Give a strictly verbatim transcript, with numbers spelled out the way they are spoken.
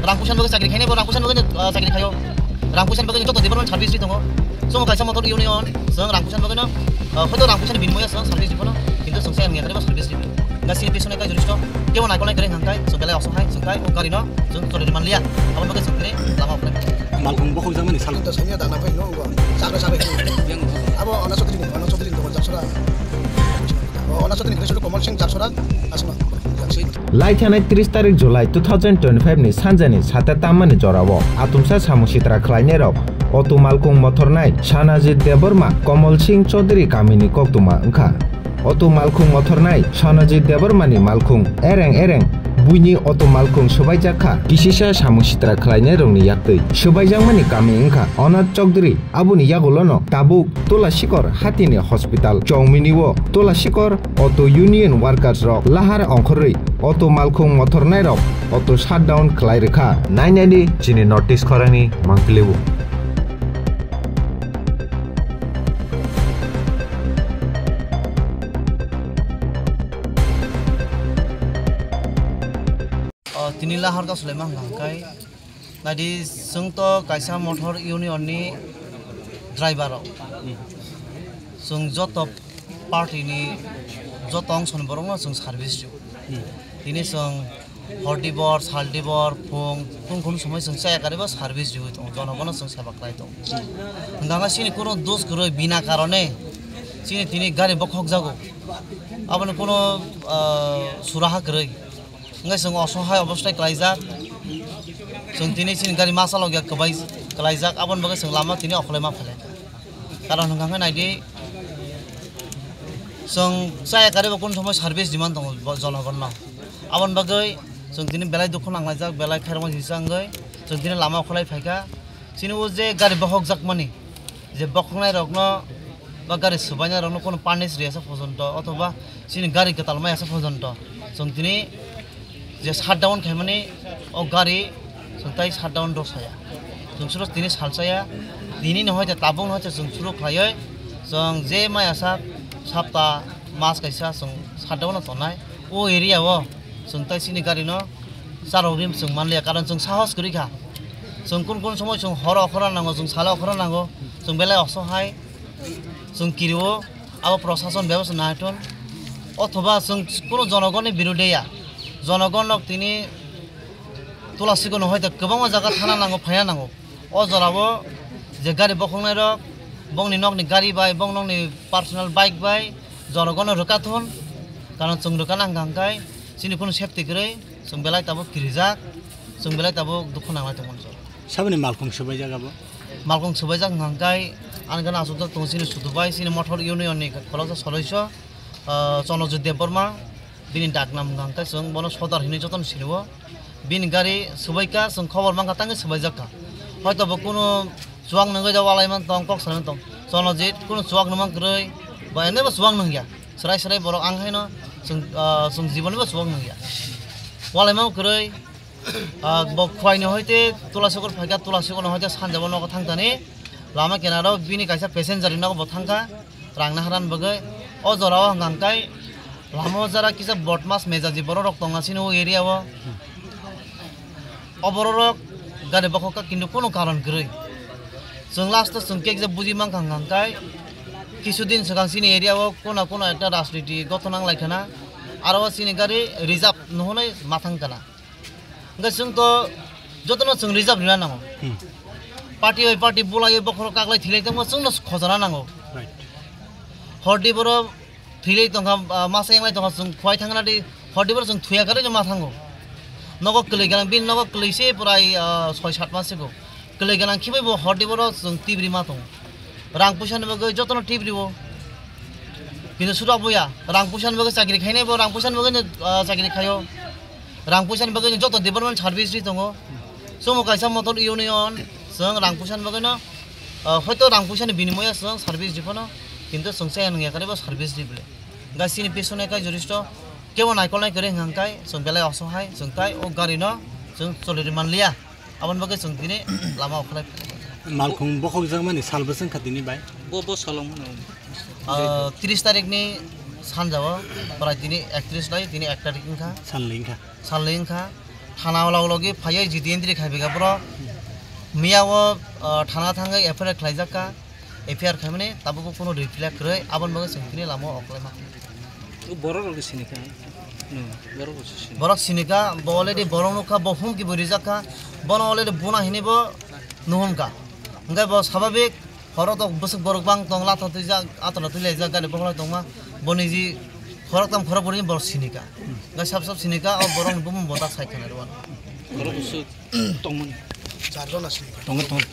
Rang puisan bagwi chakri khainai bo rang puisan bagwi, ah, chakri khaio. Rang puisan bagwi joto department service ri tongo. Chwng kaisa motor union, chwng rang puisan bagwi no, ah, hoito rang puisan binimoya chwng service ri phano, kintu chwng se ang yakari bo service ri. Ga C P S kai juristo, kebo naikol nai kwrwi hangkai, chwng belai osohai, chwng kai o gari no chwng choli manliya. Aboni bagwi chwng tini lama okhai. Malkhung bokhok jakmani sal. Samya dana phai no, chakra sabai. Abo ana sotri, ana sotri no, chakra. Abo ana sotri, Komol Singh chakra, asma. Lai thanai tris tarik July two thousand twenty-five ni sanjani sata tammani jorao atumsa samung sitra khlainairok auto malkhung mothornai Sanajit Debbarma, Komol Singh Chaudhary kamini koktwma wngkha. Auto malkhung mothornai Sanajit Debbarmani malkhung ereng ereng buini auto malkhung swbaijak kha kisisa samung sitra khlainairokni yaktwi. Swbaijakmani kami wngkha Anand Chaudhary, aboni yagulono tabuk Tulasikor hatini hospital chongmini o Tulasikor auto union workers rok lahar ongkhorwi auto malkhung mothornai rok auto shutdown khlai rwkha. Nainani chini notice khorangni mangpili o. O, tini lahar ka sulaimang hangkai. Naidi, chwng to kaisa motor union ni driver rok. Chwng joto party ni joto ongso ni borok no chwng service rw. Tini chwng hor dibor, sal dibor, phung, phung khun somoi chwng chaya karibo service rw tongo. Jono bono chwng seba khlai tongo. Hwnkha chini kuno dos kwrwi bina karone chini tini gari bokhok jago. Aboni kuno, ah, suraha kwrwi. Hingke chwng osohai obostai klaijak. Chwng tini chini gari masa logya kwbai klaijak, aboni bagwi chwng lama tini okholai ma phailai. Karon hwnkha khe naidi, chwng chaya karibo kunu somoi service demand tongo bo jonogonno. Aboni bagwi chwng tini belai dukhu nanglaijak, belai khairokma sisa wngwi chwng tini lama okholai phaikha. Chini o je gari bokhokjakmani, je bokhoknai rokno ba gari swbainai rokno kono punish riyasa pojonto othoba chini gari kwtal mayasa pojonto chwng tini je shutdown khaimani o gari chwng tai shutdown rw saya. Chwng suro tini salsaya, tini no hoite tabuk no hoite chwng suro khlaiwi chwng je mayasa sapta mas kaisa chwng shutdown no tongnai o area o. Chwng tai chini gari no charok rim chwng manliya, karon chwng sahos kwrwi kha. Chwng kun kun somoi chwng horo okhora nango, chwng salo okhora nango, chwng belai osohai, chwng kirio, abo prosason bebostha naithon. Othoba chwng kuno jonogonni birode ya, jonogon rok tini Tulasiko no hoite kwbangma jaga thana nango, phaina nango. O jorao je gari bokhoknai rok, bongni nokni gari bai, bong nokni personal bike bai, jonogono rwkathon, karon chwng rwkana hwnkha hwnkhe chini kunu safety kwrwi, chwng belai tabuk kirijak, chwng belai tabuk dukhu nanglai tongmani jora. Saboni malkhung swbaijak abo? Malkhung swbaijak hwnkha hwnkhe ani gana aswk tongo chini sudu bai, chini motor union ni khoroksa soloiso, ah, Chonojit Debbarma. Bini daknam hwnkha hwnkhe chwng bono sodar hinwi jotono sinio. Bini gari swbaikha, chwng khobor mankha, tangwi swbaijakha. Hoito bo kunu chuwak nungwi da walai man tong, kok salai man tong. Chonojit kunu chuwak nungma kwrwi, bo ene bo chuwak nungya. Swrai swrai borok ang haino chwng, ah, chwng jiboni bo chuwak nungya. Walai man kwrwi, ah, bo Khwaini hoite Tulasogor phaikha, Tulasogor hoite sanjabo nogo thangtani. Lama kinaro bini kaisa passenger ni nogo bo thangkha. Rang naharani bagwi o jorao hwnkha hwnkhe lama o jora kisa bodmas mejaji borok rok tongna sini o area o. O borok rok gari bokhok kha kintu kunu karon kwrwi. Chwng last o chwng kekjak buji mankha hwnkha hwnkhe kisu din swkang sini area o kuna kuna ekta rajniti gothon nanglai khana aro o sini gari reserve no hwnwi mathang kana. Hwnkhe chwng to jotono chwng reserve rina nango. Hmm. Party bai party bulaiwi bokhorok kaklai thilai tongma chwngno khojana nango. Right. Hordi borok thilai tongkha, ah, masa yanglai tongkha chwng khwai thangna di, hordi borok chwng thuya karwi ma thango. Nogo kwlwi ganang, bini nogo kwlwi se pwrai, ah, soi sat mas siko. Kwlwi ganang khibai bo hordi borok chwng tibri ma tongo. Rang puisa ni bagwi jotono tip riwo. Bini suda buya. Rang puisa ni bagwi chakri khainai bo, rang puisa ni bagwi no, ah, chakri khaio. Rang puisa ni bagwi no joto department service ri tongo. Chwngbo kaisa motor union, chwng rang puisa ni bagwi no, ah, hoito rang puisa ni binimoya chwng service ri phano, kintu chwng chaya nungya kare bo service ri bole. Ga sini pisone kai juristo, kebo naikol nai kwrwi hwnkha hwnkhe, chwng belai osohai, chwng tai o gari no chwng choli ri manliya. Aboni bagwi chwng tini lama okholai. Malkhung bokhokjakmani sal bwswk kha tini bai? Bo, bo salong hwno. Ah, tris tarikni sanjao, prai tini ektris lai, tini ek tarik wngkha. Salni wngkha. Salni wngkha. Thana o log logi phaiwi G D entry khai bega boro. Miya o, ah, thana thangwi F I R khlaijak kha. F I R khaimani tabuk kunu reply kwrwi, aboni bagwi chwng tini lama o oklaima. Borok rok sini kha. No, borok rok sini. Borok sini kha, bo already borok nukha, bo humki bo rijak kha. Bono already buna hinwi bo nuhun kha. Hwnkhe bo sababik, khorok tok bwswk borok bang tong, latha twijak, atona twilaijak, gari bokhorok tongma, boni ji khorok tam khorok bwrwini borok sini kha. Hwnkhe sab sab sini kha, o borokni bumung bo tak sai kha nai rwmani. Borok bwswk tongmani. Charjona sini kha. Tongo, tongo.